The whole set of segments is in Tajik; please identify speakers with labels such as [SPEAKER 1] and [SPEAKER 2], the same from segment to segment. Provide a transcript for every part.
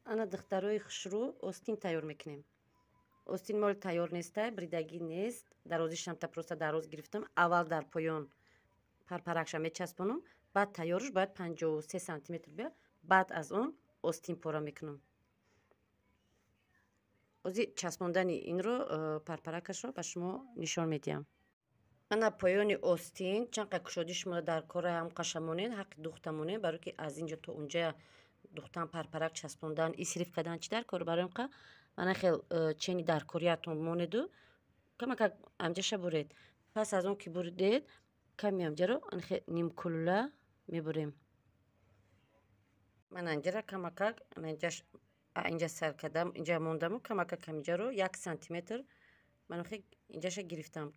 [SPEAKER 1] Ана духтарои хушрӯ, остин тайёр мекунем. Остин мол тайёр нестай, бридагӣ нест. Дарозишам та просто дароз гирифтам. Аввал дар поён парпаракша мечаспонам, баъд тайёрш бояд 53 сантиметр биёд, баъд аз он остин пора мекунам. Ози часпондани инро парпаракашро ба шумо нишон медиҳам. Ана поёни остин чанд қа кушодӣ шумо дар кора ҳам қаша монед, ҳаққи духта монед, барое ки аз инҷо то унҷа духтан, парпарак часпондан, исриф кардан чӣ дар кор, барои қа мана хел чени дар кориятон монеду камакак амҷаша буред. Пас аз он ки буридед, ками амҷаро нимкулула мебурем. Ман анҷара камакак инҷа сар кардам, инҷа мондаму камакак ҳаминҷаро 1 сантиметр манхе инҷаша гирифтам,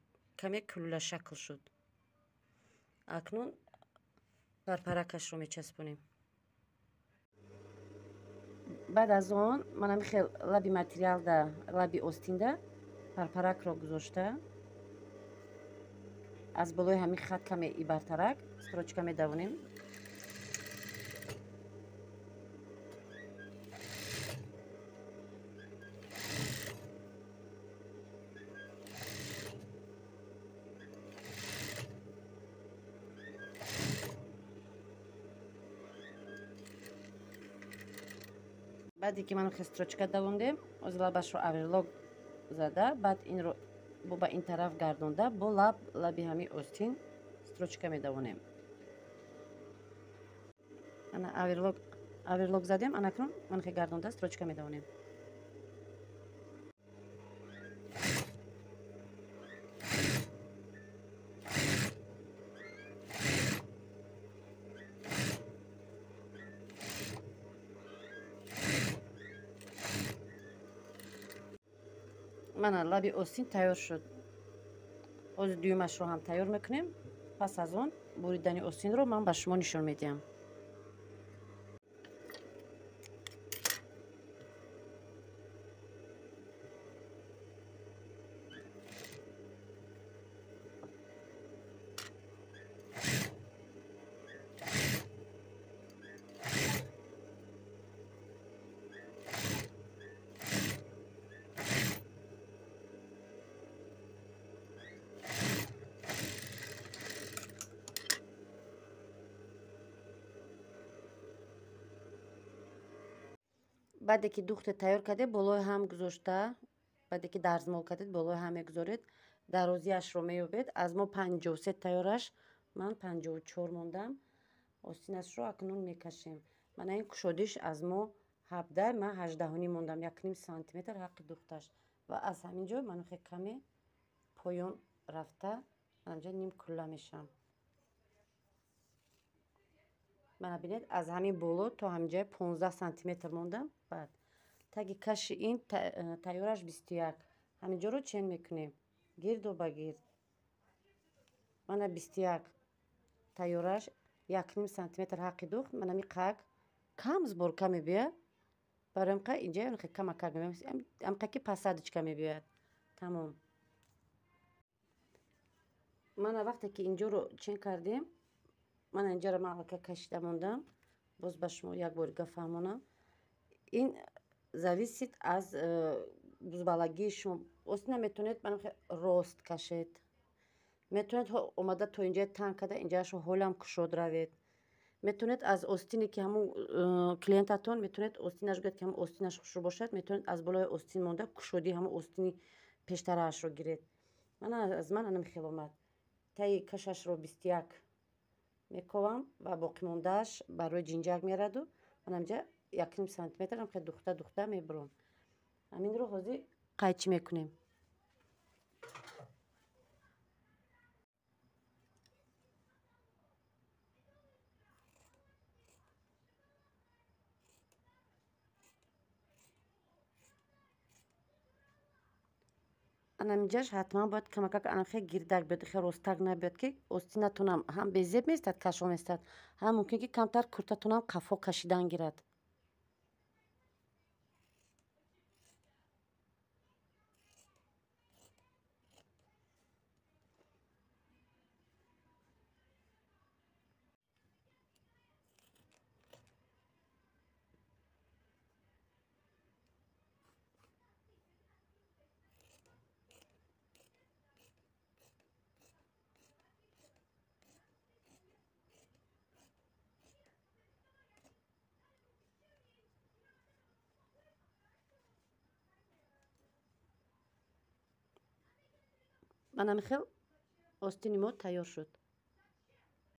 [SPEAKER 1] каме кулула шакл шуд. Акнун парпаракашро мечаспонем. Баъд аз он ман ҳамин лаби материалда, лаби остинда парпаракро гузошта, аз болои ҳамин хат каме ибартарак строчка медавонем. Баъде ки ман строчка давондем, оз лабашро оверлок зада, баъд инро бо ба ин тараф гардонда, бо лаб лаби ҳамин остин строчка медавонем. Ана оверлок задем, анакнун манхе гардонда строчка медавонем. Мана лаби остин тайёр шуд. Ҳозир дуюмашро ҳам тайёр мекунем. Пас аз он буридани остинро ман ба шумо нишон медиҳам. Баъде ки духте тайёр кардед, болои ҳам гузошта, баъде ки дарзмол кардед, болои ҳам мегузоред, дарозиашро меёбед. Аз мо 53 тайёраш, ман 54 мондам. Остинашро акнун мекашем. Мана ин кушодиш аз мо 17, ман 18 мондам, 1,5 сантиметр ҳаққи духташ. Ва аз ҳамин ҷо ман хе каме поён рафта, манамҷа ним кулла мешам. Мана бинед, аз ҳамин боло то ҳамин ҷоя 15 сантиметр мондам. Баъд таги каши ин тайёраш 21. Ҳамин ҷоро чен мекунем гирду ба гирд. Мана 21 тайёраш, 1,5 сантиметр ҳаққи духт. Мана ми қак кам сборка мебиёяд. Барои қа инҷа камакак мебиёяд, ҳамқаки посадочка мебиёяд. Тамом. Мана вақте ки инҷоро чен кардем, мана инҷаро ман аллакай кашида мондам. Боз ба шумо як бор дига фаҳмонам. Ин зависит аз бузбалагии шумо. Остина метавонед мана рост кашед, метавонед омада то инҷа танг карда инҷаашро ҳолам кушод равед. Метавонед аз остине ки ҳамун клиентатон, метавонед остинаш гӯяд ки ҳамун остинаш хушрӯ бошад, метавонед аз болои остин монда кушодии ҳамун остини пештараашро гиред. Мана аз ман анам хел омад. Таи кашашро 21 мековам ва боқимондааш барои ҷинҷак мераду. Манамҷа 1,5 сантиметр ҳам хел духта духта мебурам. Ҳаминро ҳозир қайчӣ мекунем. Анаминҷаш ҳатман бояд камакак анамхе гирдак биёд, хе ростак набиёд, ки остинатонам ҳам безеб меистад, кашол меистад, ҳам мумкин ки камтар куртатонам қафо кашидан гирад. Мана, михел остини мо тайёр шуд.